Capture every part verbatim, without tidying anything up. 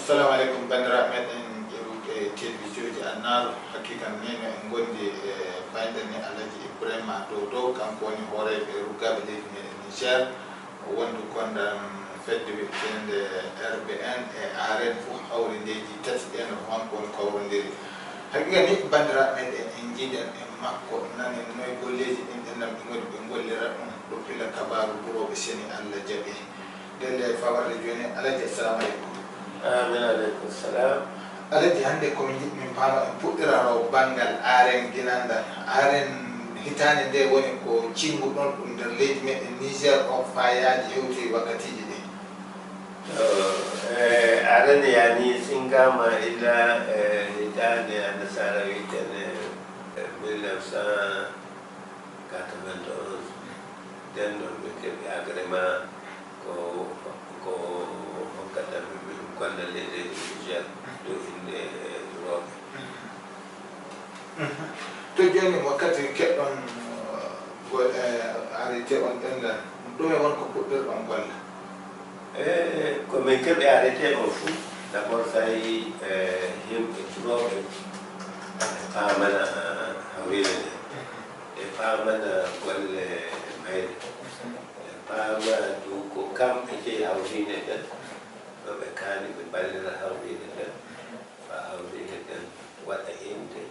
Assalamu aleykum, banndiraaɓe meɗen ƴeeruɓe telebijinji Annaaru. Hakiika ni no en ngondi e bandiraawo Alhaji Ibrahima Dodo, kanko woni hooreejo ruggaaɓe leydi meɗen Niger. Wondu kondan fedde wi'eteende R B N e AREN fof hawri ndeeji tati ɗen, ko hanko woni kawrondiri. Hakiika ni, banndiraaɓe meɗen, en njiidan e makko, nanen noye golleeji ɗin ɗen ɗam ɓe ngondi ɓe ngollira ɗum, ɗo filla kabaaru durooɓe, seni Allah jaɓi. Ndelle fawarde jooni, Alhaji, assalamu aleykum. Amin, aleykum salam. Alhaji, hannde ko min njiɗi min paama, en puɗɗira ro banngal AREN ginandal. AREN hitaande nde woni ko cinguɗon ɗum nder leydi meɗen Niger o faa yaaji hewtoyi wakkatiiji ɗin? To, eh, AREN yani singama illa, eh, hitaande annasaara wi'eteende, eh, mille neuf cent quatre-vingt-onze. Nden non min keɓi agrément ko, ko hokkata min min golla leydi Niger dow innde durooɓe. To jooni, wakkati keɓɗon, eh, go-, eh, arrêté on ɗenɗan, ɗume woni ko puɗɗirɗon golla? Eh, ko min keɓi arrêté on fuu, d'abord, tawi, eh, yimɓe durooɓe ɓe paamana hawriire nden, ɓe paamana golle mayre, ɓe paama du ko kamɓe jeyi hawriire nden, no ɓe kaani ɓe mballira hawriire nden, faa hawriire nden waɗa innde,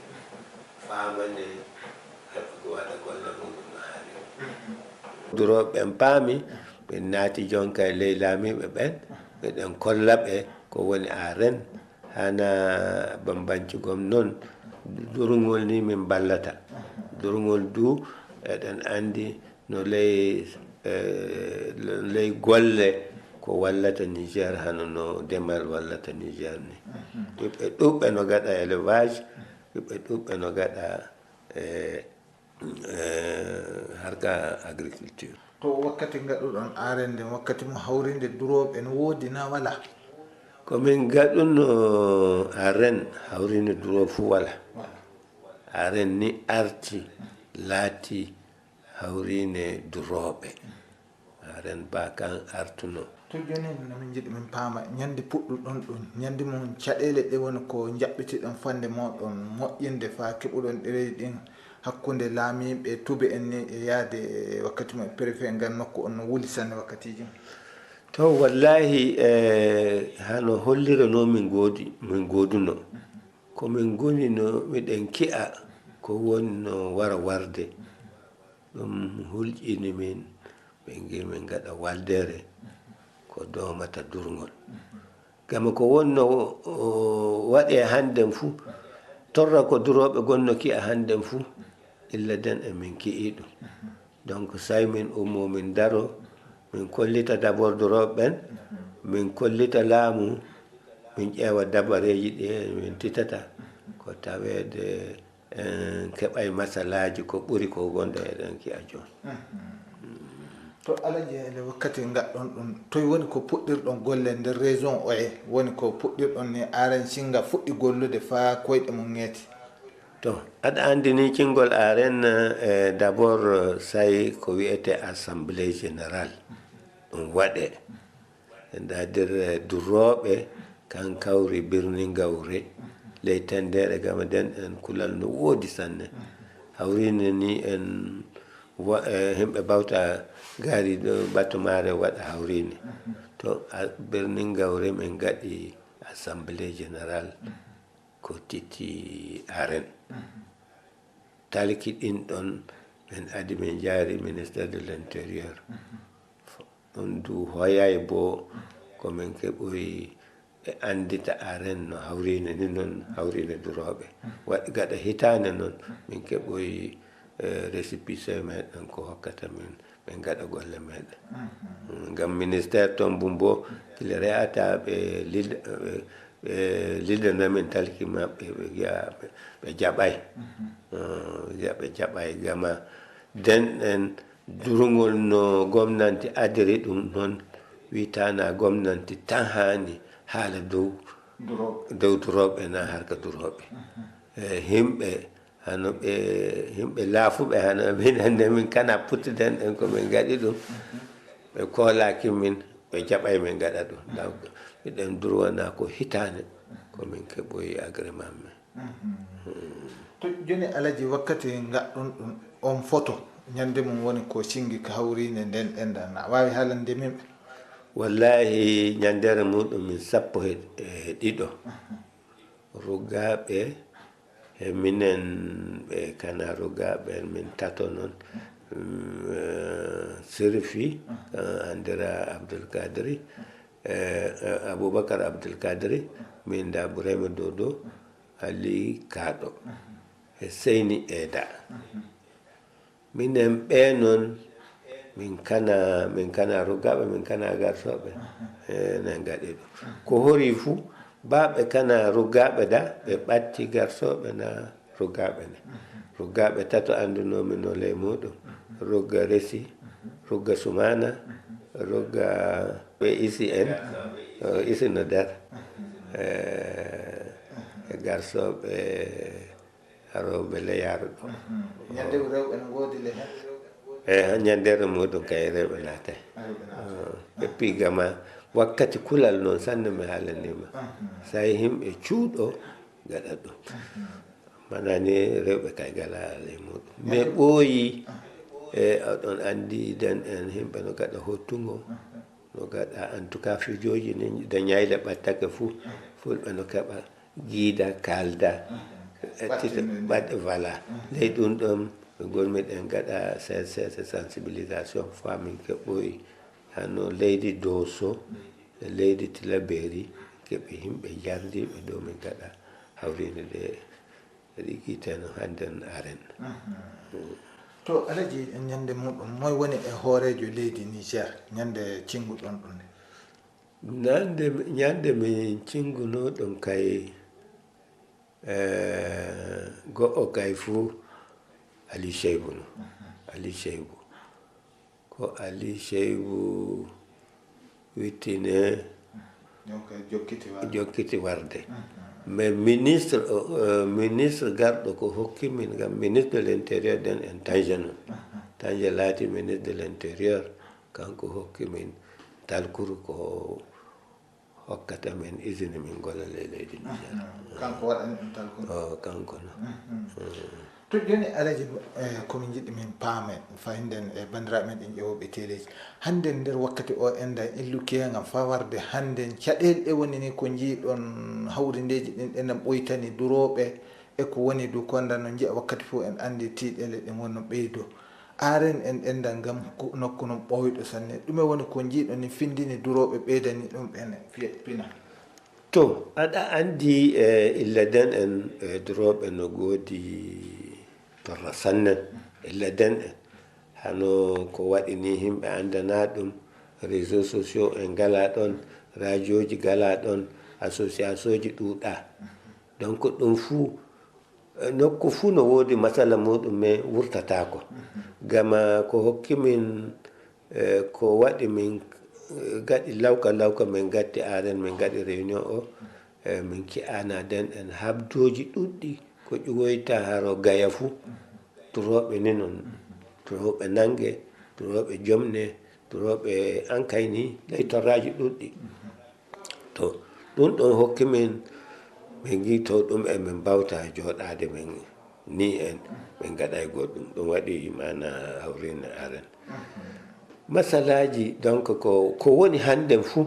faamane, heɓa ko waɗa golle muuɗum no haaniri. Durooɓe ɓen paami, ɓe naati jonka e ley laamiiɓe ɓen, ɓe ɗon kolla ɓe ko woni AREN, hana bambanci gom non, durngol ni min mballata. Durngol du, eɗen anndi no ley, eh, ley golle ko wallata Niger, hano no demal wallata Niger ni. Ɓiɓɓe ɗuuɗɓe no gaɗa élevage, ɓiɓɓe ɗuuɗɓe no gaɗa, eh, eh, harka agriculture. To wakkati ngaɗuɗon AREN nden, wakkati mo hawriinde durooɓe no woodi na walaa? Ko min ngaɗuno AREN, hawriinde durooɓe fuu walaa. Walaa. AREN ni arti, laati hawriine durooɓe. AREN ba kan artuno. To jooni no min njiɗi min paama, nyande puɗɗuɗon ɗum, nyande mum caɗeele ɗe woni ko njaɓɓitiɗon fande mooɗon moƴƴinde faa keɓuɗon ɗereeji ɗin hakkunde laamiiɓe tuuba en ni e yaade e wakkati mo préfet ngal nokku on no wuli sanne wakkatiiji mum? To, wallaahi, eh, hano hollirano min goodi, min gooduno. Ko min ngonino, miɗen ki'a ko wonno wara warde. Ɗum hulƴini min, min ngi min ngaɗa waldeere ko doomata durngol. Gam ko wonno, o, waɗe hannden fuu, torra ko durooɓe gonno ki'a hannden fuu, illa den e min ki'i ɗum. Donc, say min ummo, min daro, min kollita d'abord durooɓe ɓen, min kollita laamu, min ƴeewa dabareeji ɗi min titata, ko taweede en keɓay masalaaji ko ɓuri ko gonɗo eɗen ki'a jooni. To Alhaji, e nde wakkati ngaɗɗon ɗum, toy woni ko puɗɗirɗon golle nder région oye? Woni ko puɗɗirɗon ni, AREN singa fuɗɗi gollude faa koyɗe mum ŋeeti? To, aɗa anndi ni cingol AREN, eh, d'abord, eh, say ko wi'etee assemblée générale. Ɗum waɗee. C'est-à-dire, eh, durooɓe kan kawri Birni Ngawre, ley tenndeere gam nden en kulal no woodi sanne. Hawriine ni en wa-, eh, himɓe bawta gari ɗo batu maare waɗa hawriine. To, a, Birni Ngawre min ngaɗi assemblée générale ko titi AREN. Talki ɗin ɗon min adi min jaari ministère de l'intérieur. Ɗum du hoyay bo ko min keɓoyi ɓe anndita AREN no hawriine ni non, hawriine durooɓe. Waɗi gaɗa hitaande non, min keɓoyi, eh, récépissé meɗen ko hokkata min, min gaɗa golle meɗen. Mm, ngam ministère ton bum bo, kile re'ata ɓe lead-, ɓe, ɓe leadana min talki maɓɓe, ɓe gi'a ɓe, ɓe jaɓay. Eh, ɓe gi'a ɓe jaɓay gama den en durngol no gomnanti adiri ɗum non, wi'ata na gomnanti tan haani haala dow, dow durooɓe na harka durooɓe. Eh, himɓe, hano ɓe, himɓe laafuɓe hano min, hande min kana puttiden ɗen ko min ngaɗi ɗum. Ɓe koolaaki min, ɓe jaɓay min ngaɗa ɗum. Donc, Eɗen durwana ko hitaande ko min keɓoyi agrément men. To jooni Alaji, wakkati ngaɗɗon ɗum on foto, ñande mum woni ko cingi ka hawriinde nden enɗan, na waawi haalande min ɓe? Wallahi, ñandere muɗum min sappo e, e ɗiɗo. Rugaaɓe, e minen ɓe kana rugaaɓe, min tato non. Mm, eh, Sirfi, eh, andira Abdul Kadiri, eh, eh, Abubakar Abdul Kadiri, min da Burema Dodo, Ali Kaɗo, e Seyni Eda. Minen ɓe non, min kana, min kana rugaaɓe, min kana garsooɓe. Eh, na ngaɗi ɗum. Ko hori fuu, baa ɓe kana rugaaɓe da, ɓe ɓatti garsooɓe na rugaaɓe ne. Rugaaɓe tato andunoomi no ley muɗum. Rugga Resi, rugga Sumaana, rugga ɓe isi en, o isi no nder. Eh, e garsooɓe Arooɓe le yaaruɗo. Mhm. Ñande rewɓe no ngoodi le hen? E, ñandere muɗum kay rewɓe naatay. Rewɓe naatay. Ah, e pii gama wakkati kulal non sanne mi haalaniima. Mhm. Sai himɓe cuuɗo gaɗa ɗum. Mhm. Mana ni rewɓe kay gala le muɗum. Ñande mi ɓooyi, e, oɗon andi den en himɓe no gaɗa hottungo. Mhm. No gaɗa, en tout cas, fijooji ni, da ñayle ɓattake fuu, fulɓe no keɓa giida, kaalda, mhm, ettita, ɓattini, ɓad-, voilà. Mhm. Ley ɗum ɗon, ɓe ngol miɗen gaɗa C S C, sensibilisation, faa min keɓoyi hano leydi Dooso, e leydi Tilaberi, keɓi himɓe jardiiɓe dow min gaɗa hawriinde ɗe. Rigiteno hannden aren. Mhm. Mm. To, Alaji, ñande muɗum, moy woni e hooreejo leydi Niger, ñande cinguɗon ɗum nde? Ñande, ñande min cinguno ɗum kay, eh, go'o kay fuu Ali Shaibu no. Mhm. Ali Shaibu. Ko Ali Shaibu wittine. Donc, jokkiti warde. Jokkiti warde. Mhm. Mais ministre, euh, ministre garɗo ko hokki min ngam ministre de l'intérieur den en Tanje non. Mhm. Tanje laati ministre de l'intérieur, kanko hokki min talkuru ko hokkata min izini min ngolla ley leydi Niger. Mhm. Kanko waɗani ɗum talkuru? O, kanko no. Mhm. Mm. To jooni, Alaji, eh, ko min njiɗi min paama, fayinden e banndiraaɓe men ɓen ƴeewooɓe teleeji. Hannden nder wakkati o enɗan illuki en ngam faa warde hannden, caɗeele ɗe woni ni ko njiiɗon hawrindeeji ɗin ɗe na ɓoytani durooɓe, e ko woni du ko nda no nji'a wakkati fuu en andi tiiɗeele ɗen wonno ɓeydo. Aren en enɗan ngam ko, nokku non ɓooyɗo sanne. Ɗume woni ko njiiɗon ni findini durooɓe ɓeydani ɗum ɓen fiya, pinal? To, aɗa andi, e, illa den en, e, durooɓe no goodi torra sanne. Illa den en. Hano ko waɗi ni himɓe andana ɗum, réseaux sociaux en ngala ɗon, radiooji ngala ɗon, associationji ɗuuɗa. Donc ɗum fuu, e, nokku fuu no woodi masala muɗum, mais wurtataako. Gama ko hokki min, e, ko waɗi min, e, gaɗi lawka lawka, min gatti aren, min gaɗi réunion o, e, min ki'ana den en habdooji ɗuɗɗi ko ƴiwoyta haro Gaya fuu. Durooɓe ni non, durooɓe nange, durooɓe jomne, durooɓe ankay ni, ley torraaji ɗuɗɗi. To, ɗum ɗon hokki min, min ngi to ɗum e min mbawta jooɗaade min ni en, min ngaɗay goɗɗum. Ɗum waɗi maana hawriinde aren. Masalaaji, donc, ko, ko woni hannden fuu,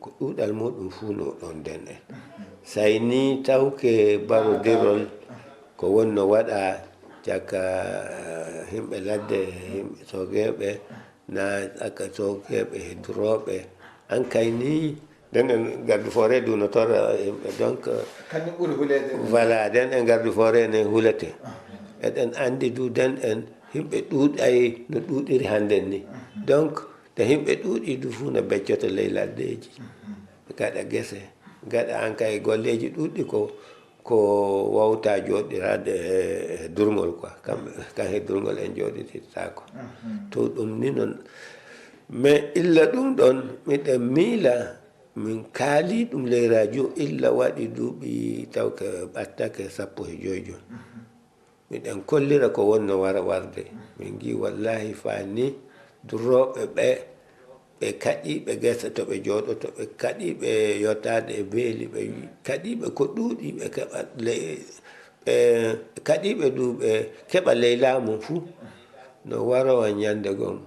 ko ɗuuɗal muuɗum fuu no ɗon nden en. Sai ni tawke barodirol ko wonno waɗa caka, eh, himɓe ladde, himɓe soogeeɓe, na caka soogeeɓe e durooɓe. Ankay ni, nden en garde forêt du no torra himɓe, donc, kañum ɓuri huleede. Voilà, nden en garde forêt ne hulete. Ah. Eɗen andi du, nden en himɓe ɗuuɗay no ɗuuɗiri hannden ni. Mhm. Donc, nde himɓe ɗuuɗi du fuu no beccoto ley laddeeji. Mhm. Ɓe ngaɗa gese, ngaɗa ankay golleeji ɗuuɗɗi ko, ko wawta jooɗiraade e, e durngol quoi. Kamɓe, kam e durngol en jooɗititaako. Mhm. To ɗum ni non. Mais illa ɗum ɗon, miɗen miila, min kaali ɗum ley radio, illa waɗi duuɓi tawke ɓattake sappo e joy jooni. Mhm. Miɗen kollira ko wonno wara warde. Min ngi wallahi faa ni durooɓe ɓe ɓe kaɗiiɓe gese to ɓe jooɗoto, ɓe kaɗiiɓe yottaade e beeli, ɓe kaɗiiɓe ko ɗuuɗi, ɓe keɓa le-, ɓe kaɗiiɓe du ɓe keɓa ley laamu fuu. No warowa nyannde gom,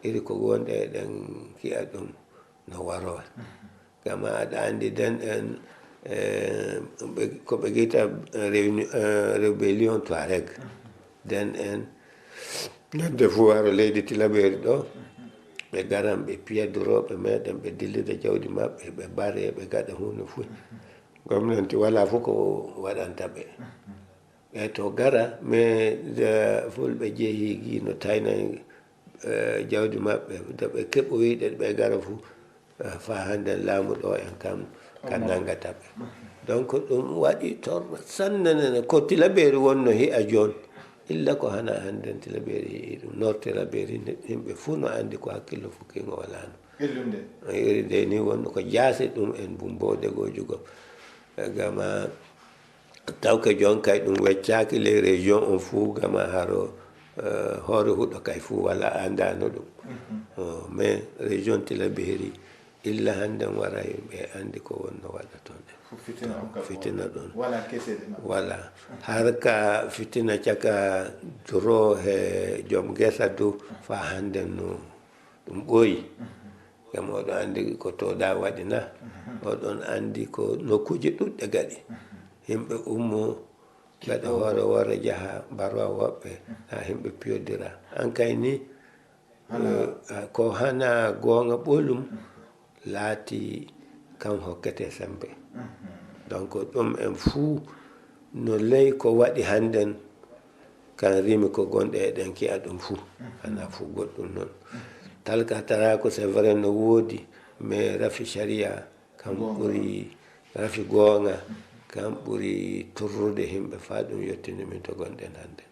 iri ko wonɗe eɗen ki'a ɗum no warowa. Gam aɗa anndi nden en, eh, ɓe, ko ɓe gi'ata rébellion, eh, rébellion Touareg. Nden en, nyannde fuu haro leydi Tilabeeri ɗo, ɓe ngaran ɓe piya durooɓe meeɗen, ɓe dillida jawdi maɓɓe, ɓe mbare, ɓe ngaɗa huunde fuu. Gomnanti walaa fuu ko waɗanta ɓe. E to gara, mais nde Fulɓe njehi gi no taynay, eh, jawdi maɓɓe, nde ɓe keɓoyi ɗe ɓe gara fuu, eh, faa hannden laamu ɗo en kam ka nangata ɓe. Donc ɗum waɗi torra sanne nene. Ko Tilabeeri wonno hi'a jooni, illa ko hana hannden Tilabeeri hi'i ɗum. Nord Tilabeeri, yimɓe fuu no anndi ko hakkillo fukkingo walaano. Iri ndey ni wonno ko jaasi ɗum en bumboode goojugo. Eh, gama Tawke jon kay ɗum weccaaki ley région on fuu, gama haro, eh, hoore huɗo kay fuu walaa anndaano ɗum. Mhm. Oh, mais région Tilabeeri, illa hannden waray ɓe anndi ko wonno waɗa toon ɗen. Ko fitina on kam fitina ɗon. Walaa kese de ma. Walaa. Har ka fitina caka duro he jom ngesa du, faa hannden no ɗum ɓooyi. Mhm. Gam oɗon anndi ko tooɗa waɗi na? Mhm. Oɗon anndi ko nokkuuje ɗuɗɗe gaɗi. Mhm. Yimɓe ummo, gaɗa hoore woore jaha, mbarowa woɓɓe, mhm, haa yimɓe piyodira. An kay ni, eh, ko hana goonga ɓolum, mhm, laati kan hokkete sembe. Mhm. Donc, ɗum en fuu no ley ko waɗi hannden, kan rimi ko gonɗe eɗen ki'a ɗum fuu. Mhm. Hana fuu goɗɗum noon. Mhm. Talka Taraaku, c'est vrai, no woodi, mais rafi sariya, kam ɓuri, rafi goonga, kam ɓuri torrude yimɓe faa ɗum yottini min to gonɗen hannden.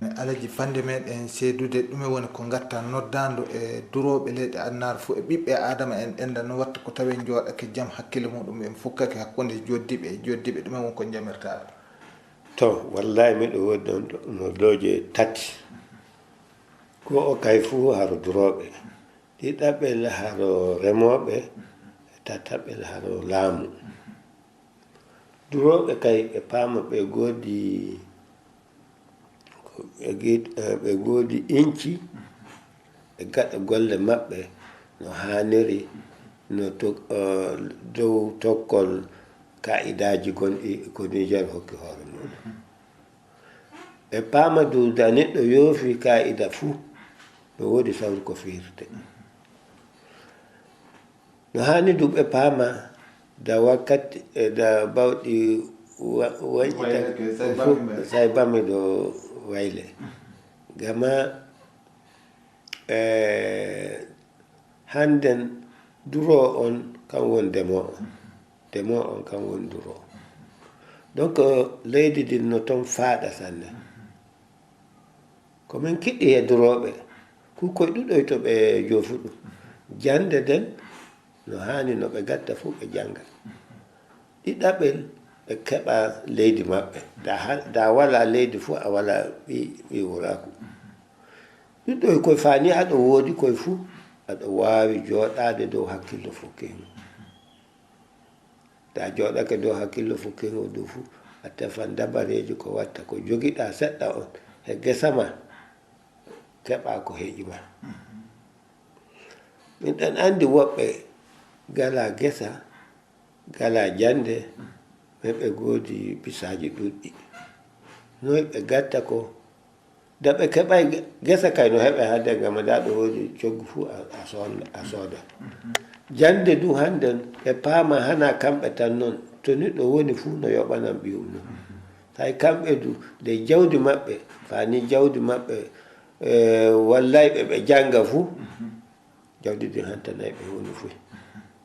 Mhm. Alaji, fande meɗen seedude, ɗume woni ko ngatta noddaandu e durooɓe leyɗe adunaaru fuu e ɓiɓɓe Aadama en ɗenda no watta ko tawe njooɗake jam, hakkille muɗum en fukkake hakkunde joddiiɓe e joddiiɓe, ɗume woni ko njamirtaa ɓe? To, wallaahi miɗo woodi ɗon no looje tati. Go'o kay fuu haro durooɓe. Ɗiɗaɓel haro remooɓe, tataɓel haro laamu. Durooɓe kay ɓe paama ɓe goodi, ɓe gid-, eh, ɓe goodi inci, ɓe gaɗa golle maɓɓe no haaniri, no tok-, eh, dow tokkol kaa'idaaji gonɗi ko Niger hokki hoore muuɗum. Ɓe paama du da neɗɗo yoofi kaa'ida fuu, no woodi sawru ko fiirte. No haani du ɓe paama da wakkati, eh, da bawɗi wa-, waylitake, say bammi ɗo wayle. Gama, eh, hannden duroowo on kan woni demoowo. Demoowo on kan woni duroowo. Donc, leydi ndin no toon faaɗa sanne. Ko min kiɗɗi e durooɓe, ku koy ɗuɗɗoy to ɓe joofuɗum. Jannde nden, no haani no ɓe gatta fuu ɓe jannga. Ɗiɗaɓel, ɓe keɓa leydi maɓɓe. Da ha-, da walaa leydi fuu, a walaa ɓi, ɓi wuraaku. Ɗuɗɗoy koy faa ni aɗo woodi koy fuu, aɗo waawi jooɗaade dow hakkillo fukkingo. Ta jooɗake dow hakkillo fukkingo du fuu, a tefan dabareeji ko watta ko jogiɗaa seɗɗa on he gesa ma, keɓa ko heƴi ma. Min ɗon anndi woɓɓe galaa gesa, galaa jannde, mais ɓe goodi bisaaji ɗuɗɗi. Noy ɓe gatta ko Da ɓe keɓay ge-, gesa kay no heɓe hande, gam nda ɗo woodi coggu fuu a, a soon-, a sooda. Jande du hannden ɓe paama hana kamɓe tan non. To ni ɗo woni fuu no yoɓanan ɓiyum non. Tawi kamɓe du, nde jawdi maɓɓe, faa ni jawdi maɓɓe, eh, wallay ɓe, ɓe janga fuu. Jawdi ndin hantanay ɓe huunde fuu.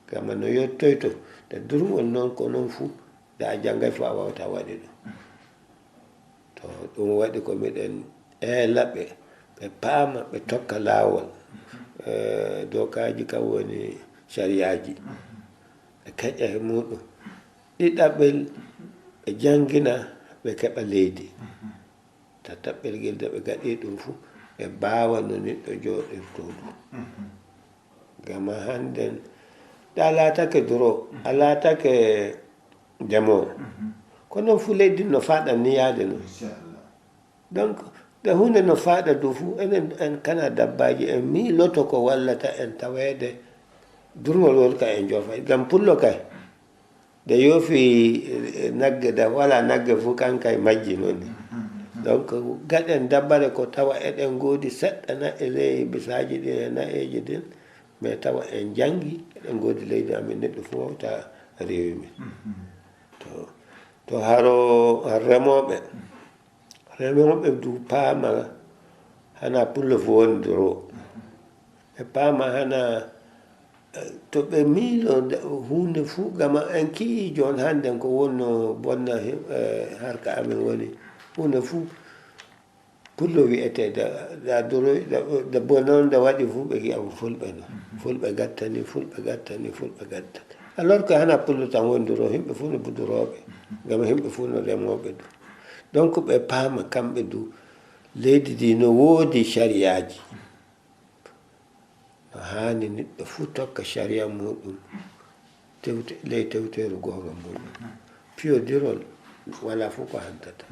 Gam no yottoyto, nde durngol non ko non fuu, nde a jangay fuu a waawata waɗude ɗum. To ɗum waɗi ko miɗen eela ɓe, ɓe paama, ɓe tokka laawol. Eh, dookaaji kam woni sariyaaji. Ɓe keƴa he muuɗum. Ɗiɗaɓel, ɓe jangina, ɓe keɓa leydi. Tataɓɓel ngel, nde ɓe gaɗi ɗum fuu, ɓe mbaawa no neɗɗo jooɗirtoo du. Mhm. Gam hande, to a laatake duro, a laatake demowo. Ko non fu leydi no faaɗa ni yaade non. Inchallah. Donc, nde huunde no faaɗa du fu, enen en kana dabbaaji, en miiloto ko wallata en taweede durngol woni ka en joofa. Gam pullo kay, nde yoofi, eh, nagge, nde walaa nagge fu, kan kay majji non ni. Donc, gaɗen dabbare ko tawa eɗen ngoodi seɗɗa na'e ley bisaaji ɗin e na'eeji ɗin, mais tawa en jangi, eɗen ngoodi leydi amin, neɗɗo fu wawta rewi min. To, to haro remooɓe, remooɓe du paama hana pullo fu woni duro. Ɓe paama hana, eh, to ɓe miilo nde huunde fu, gam en ki'i jon hande ko wonno bonna, eh, harka amin woni huunde fu. Pullo wi'ete da, da duro, da, da bonon da waɗi fu, ɓe gi'a ko fulɓe no. Fulɓe gattani, fulɓe gattani, fulɓe gattani. Alors que hana pullo tan woni duro, himɓe fu no bu durooɓe. Gam himɓe fu no remooɓe du. Donc ɓe paama kamɓe du, leydi ndi no woodi sariyaaji. No haani neɗɗo fu tokka sariya muuɗum, tewte-, ley tewteeru goonga muuɗum. Piyodirol walaa fu ko hantata.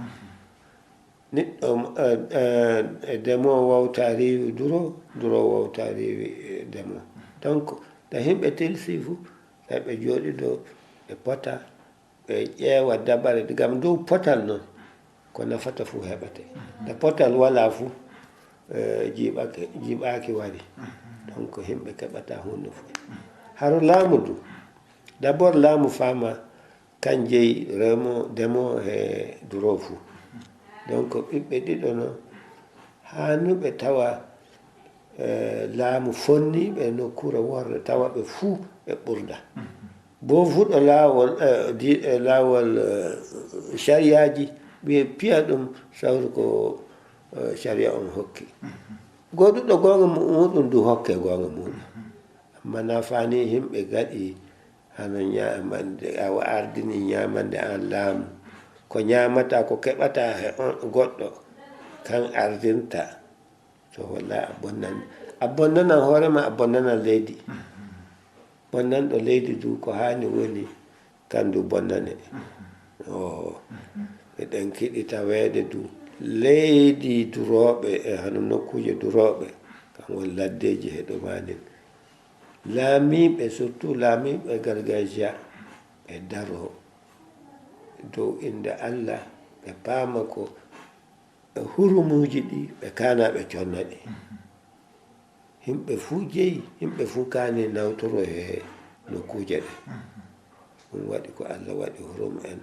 Neɗɗo, eh, eh, demowo wawta riiwi duro, duro wawta riiwi, eh, demowo. Donc, nde himɓe tilsi fu, eɓe jooɗido, ɓe pota, ɓe ƴeewa dabare, gam dow potal non, ko nafata fu heɓete. Nde potal walaa fu, eh, jiiɓake, jiiɓaaki wari. Donc, himɓe keɓata huunde fu. Haro laamu du, d'abord laamu faama, kan jeyi remo-, demowo e duro fu. Donc, ɓiɓɓe ɗiɗo no haanuɓe tawa, eh, laamu fonniiɓe nokkuure worre, tawa ɓe fuu ɓe ɓurda. Bo fuɗɗo laawol, eh, di-, eh, laawol, eh, sariyaaji, ɓe piya ɗum sawru ko, eh, sariya on hokki. Gooduɗo goonga mu-, muuɗum du hokke goonga muuɗum. Amma na faani himɓe gaɗi hano nyaamande, a wa-, ardini nyaamande an laamu. Ko nyaamata, ko keɓata he on goɗɗo, kan ardinta. To wallahi a bonnan, a bonnanan hoore ma, a bonnanan leydi. Bonnanɗo leydi du ko haani woni, kan du bonnane. Oho. Eɗen kiɗi taweede du leydi durooɓe e hano nokkuuje durooɓe, kan woni laddeeji he ɗo maanin. Laamiiɓe, surtout laamiiɓe gargajiya, ɓe daroo dow innde Allah, ɓe paama ko e hurumuuji ɗi ɓe kaanaa ɓe conna ɗi. Himɓe fuu jeyi, himɓe fuu kaani nawtoro he nokkuuje ɗe. Ɗum waɗi ko Allah waɗi hurum en.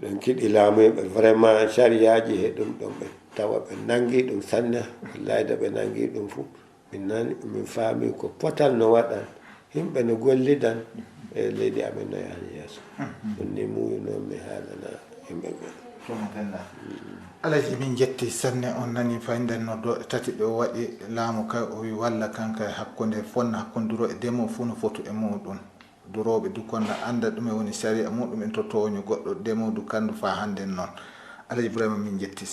Ɗum kiɗi laamuɓe vraiment, sariyaaji he ɗum ɗon ɓe tawa ɓe nangi ɗum sanne. Wallahi, da ɓe nangi ɗum fu, min nani, min faami ko potal no waɗan, himɓe no gollidan, e leydi amin no yahani yeeso. Ɗum ni muuyo non mi haalana himɓe ɓe. Tumukalla. Alaji, min jetti sanne. On nani fayda no dooɗe tati ɗe o waɗi laamu kay, o wi walla kanka e hakkunde fonna, hakkunde duro e demo fuu no fotu e muuɗum. Durooɓe du kon na anda ɗume woni sariya muuɗum en to tooñu goɗɗo, demo du kandu faa hande non. Alaji Ibrahima, min jetti.